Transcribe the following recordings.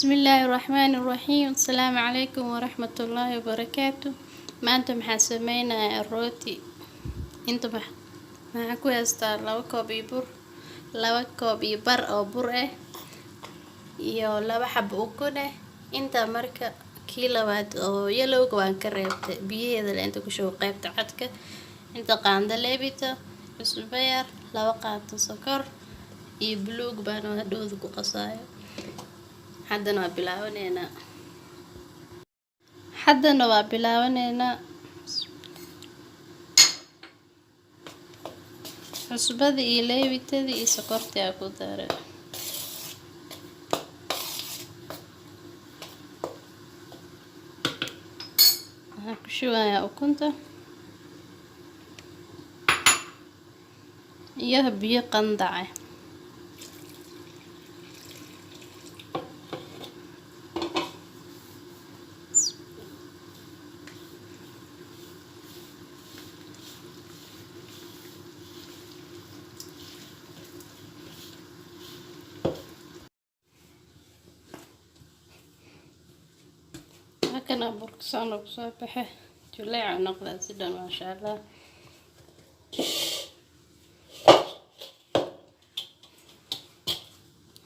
Bismillaahi Raxmaani Raxiim. Asalaamu calaykum waraxmatullaahi wabarakaatu. Maanta maxaa sameynayaa? Rooti. Inta maxaa ku haystaa? 2 koob iyo bur, 2 koob iyo bar oo bur ah iyo 2 xabo ukun ah. Inta marka kii labaad oo yellowga waan ka reebtay, biyaheeda le inta ku shubo qaybta cadka. Inta qaando leebito, cusbo yar, 2 qaado sokor iyo buluug baan hadhowda ku qasaayo. Haddana waa bilaabaneynaa. Haddana waa bilaabaneynaa. Cusbada iyo leebitadii iyo sokortii aa ku daray. Waxaan ku shubayaa ukunta iyo biyo qandac ah. Halkana burka saan ugu soo baxe, juleec noqdaa si dhan, maasha Allah.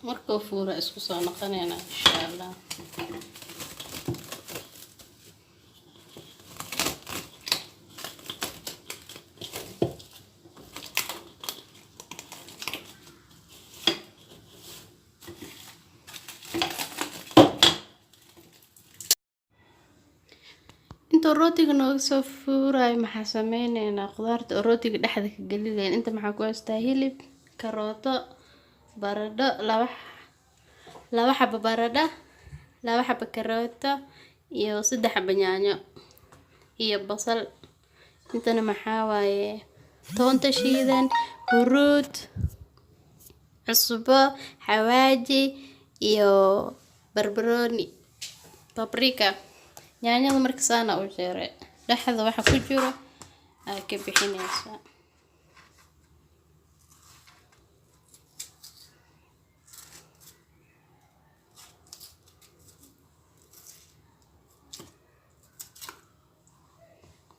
Markuu fuuro isku soo noqonayna, insha Allah. Intuu rootiga nooga soo fuurayo, maxaa sameyneynaa? Khudaarta oo rootiga dhexda ka gelinayn. Inta maxaa ku haystaa? Hilib, karooto, baradho, laba xabo baradho, 2 xabo karooto iyo 3 xabo yaanyo iyo basal. Intana maxaa waaye? Toonta shiidan, huruud, cusbo, xawaaji iyo barbarooni, paprika. Yaanyada marka saana u jeeray, dhexda waxa ku jiro aa ka bixinaysaa.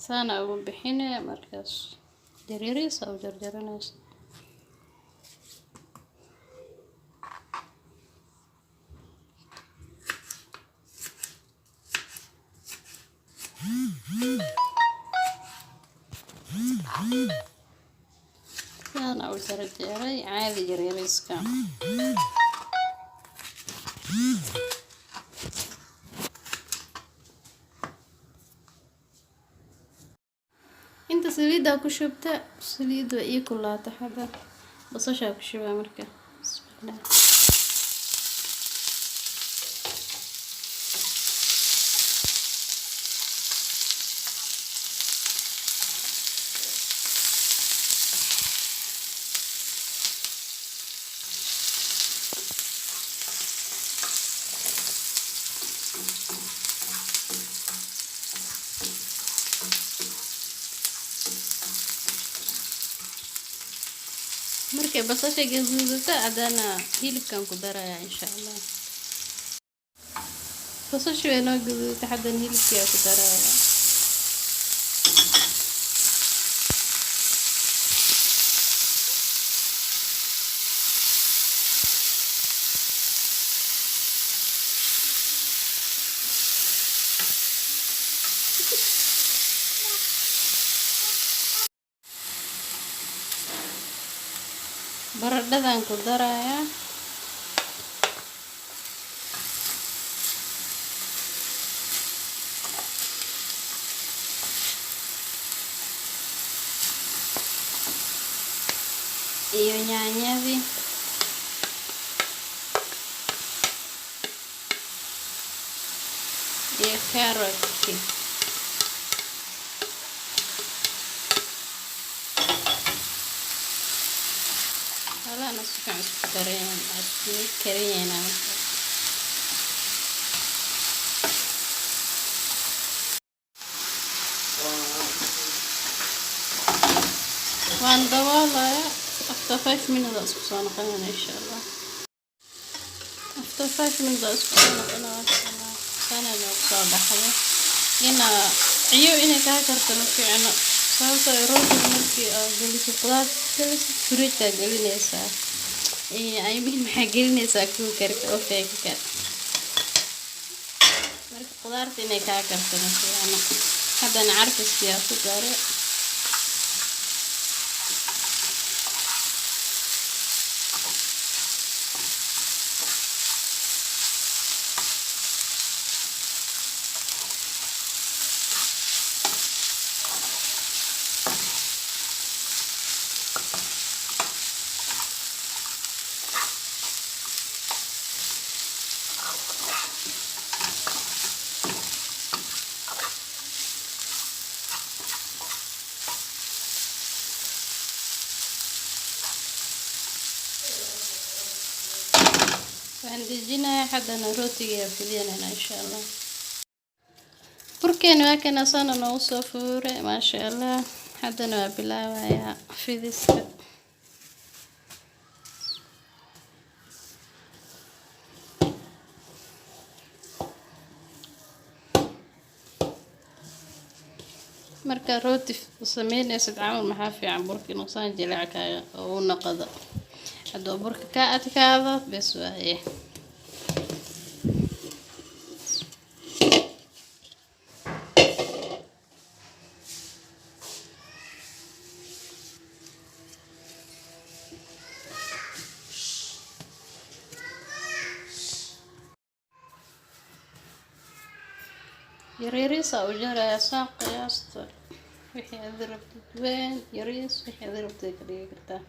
Saana ugu bixinaya, markaas yaryariis u jarjaranaysa. Saana u jarjaray caadi yaryariiska. Inta saliiddaa ku shubta, saliid waa ii kulaata. Hadda basashaa ku shubaa marka. Bismillah. Markay basasha gaduudato, haddana hilibkan ku darayaa, insha Allah. Basasha way noo gaduudatay, haddana hilibkii ku darayaa. Baradhadan ku darayaa iyo yaanyadii iyo carrotkii. Halana si fiican isku dareen, isku kariyeynaa marka. Waan daboolayaa. After 5 minutes isku soo noqonayna, insha Allah. After After 5 minutes oo isku soo noqona, sana noogu soo baxday. Ina ciyo inay kaa karto ma fiicno, sababtoo ah rootiga markii aad geliso qudaarta geliso, fridge gelinaysaa, I mean, maxaa gelinaysaa cookerka, ovenka. Marka qudaarta inay kaa karto ma fiicno. Haddana carfiskiyaa ku dare. Waxaan dejinayaa haddana rootiga fidinayna, insha Allah. Burkeeni waa kana, sana noogu soo fuuray, maasha Allah. Haddana waa bilaabayaa fidiska. Marka rooti sameynaysid camal, maxaa fiican burka inuu saan jileec kaaga oo u noqdo. Hadduu burka ka adkaado, bes waaye. Yaryariisa u jarayaa saan qiyaasta. Wixii aad rabtid, weyn, yariis, wixii aad rabtid ka dhigi kartaa.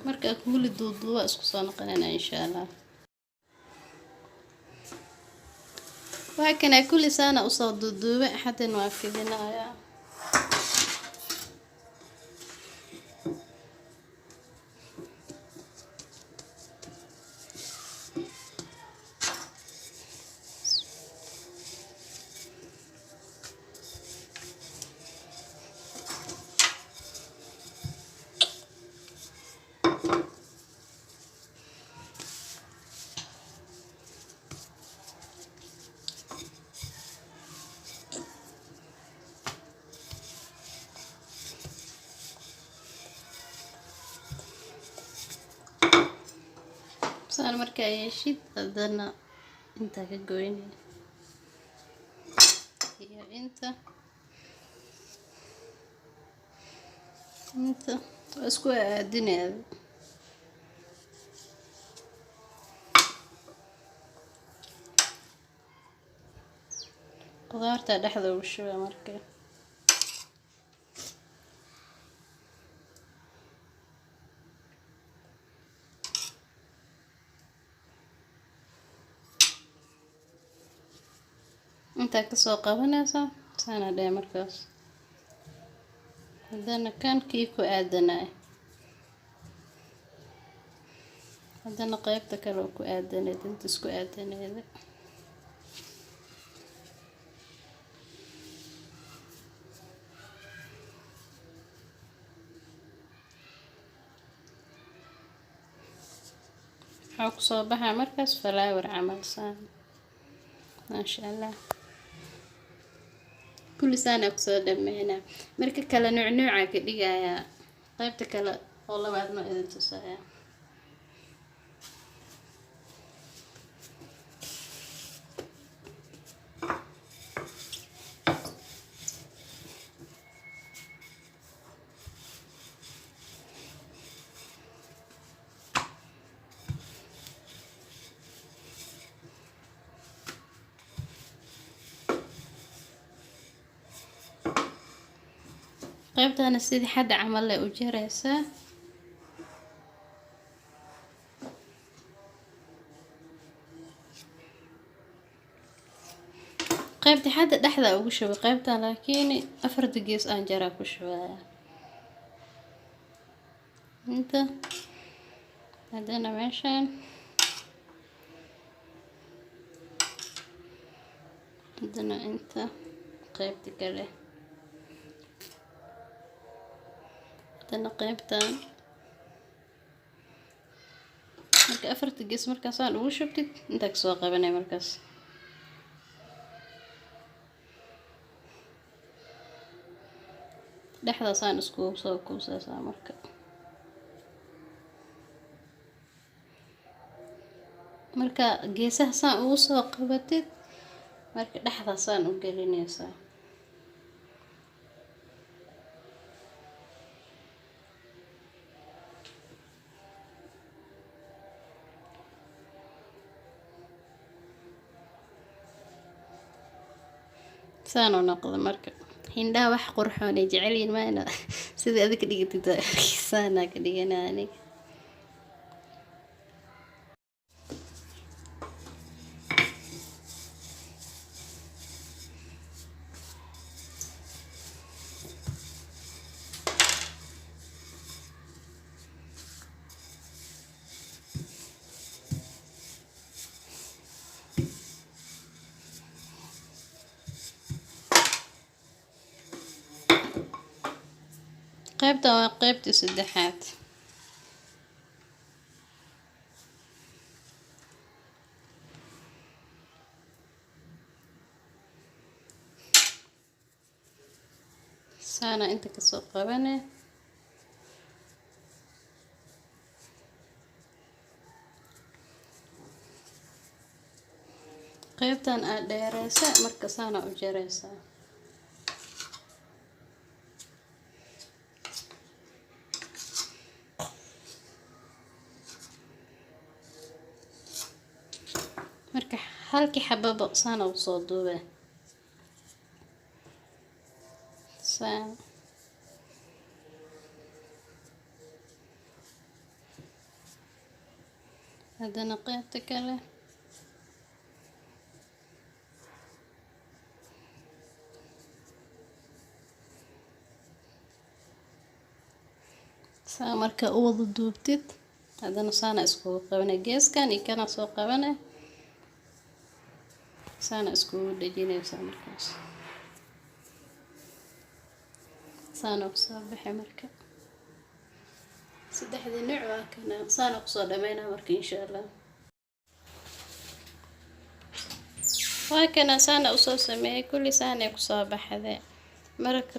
Marka kulli duuduuba, isku soo noqonayna, insha Allah. Waa kana, kulli saana usoo duuduubay. Haddana waa fidinayaa. Saan markaa yeeshid, haddana intaa ka goynay iyo inta inta waa isku aadinayada. Qudaarta dhexda ugu shuba marka. Intaa kasoo qabanaysa, saana dheh markaas. Haddana kan kii ku aadanay, haddana qeybta kale oo ku aadaneed, inta isku aadaneeda. Waxaa kusoo baxaa markaas flower camal saan, maasha Allah. Kulli saana kusoo dhameynaa. Marka kale nuuc nuuca ka dhigayaa, qaybta kale oo labaadna idin tusaya. Qaybtana sidii xadda camal leh u jaraysaa. Qaybta xadda dhexda ugu shubay qaybtan, laakiin afarta gees aan jaraa ku shubaya. Inta Haddana meeshaan, haddana inta qeybta kale, haddana qeybtan. Marka afarta gees markaasaan ugu shubtid, intaa kasoo qabanay markaas. Dhexdaasaan iskugu soo kuusaysaa marka. Marka geesaha saan ugu soo qabatid, marka dhexdaasaan u gelinaysaa. Saan u noqda marka. Hindhaha wax qurxoon ay jecel yihiin maana sidii adiga ka dhigatid, saanaa ka dhiganaa aniga. Qaybtan waa qaybtii saddexaad. Saana inta kasoo qabane. Qaybtan aad dheereysa marka, saana u jareysaa. Marka halkii xababa saana usoo duube, saan. Haddana qaybta kale. Saa marka u wada duubtid, haddana saana iskugu qabane, geeskan iyo kana soo qabane, saana iskugu dhejinaysaa. Markaas saana kusoo baxay. Marka saddexdii nooc waa kana, saana kusoo dhameynaa marka, insha Allah. Waa kana, saana usoo sameeyey kulli, saanay kusoo baxday. Marka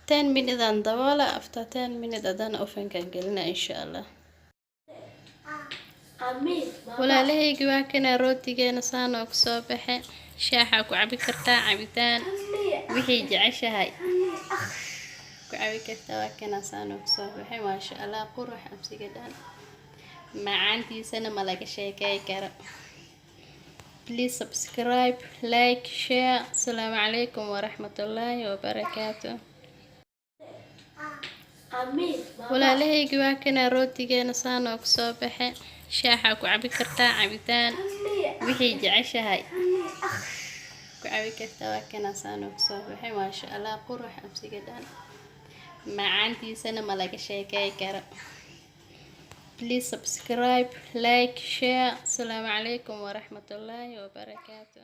10 minute aan daboola. After 10 minute haddana ovenkaan gelina, insha Allah. Walaalahaygi, waa kana rootigeena, saan oo kusoo baxe. Shaaxa ku cabi kartaa, cabitaan wixii jeceshahay ku cabi kartaa. Waa kana, saan oo kusoo baxay, maasha Allah, qurux absiga dhan, macaantiisana ma laga sheekey karo. Please subscribe, like, share. Asalaamu calaykum waraxmatullaahi wabarakaatu. Walaalahaygi, waa kana rootigeena, saan oo kusoo baxe. Shaaxa ku cabi kartaa, cabitaan wixii jeceshahay ku cabi kartaa. Waa kana, saan oo kusoo baxay, maasha Allah, qurux absiga dhan, macaantiisana ma laga sheekey karo. Please subscribe, like, share. Asalaamu calaykum waraxmatullaahi wabarakaatu.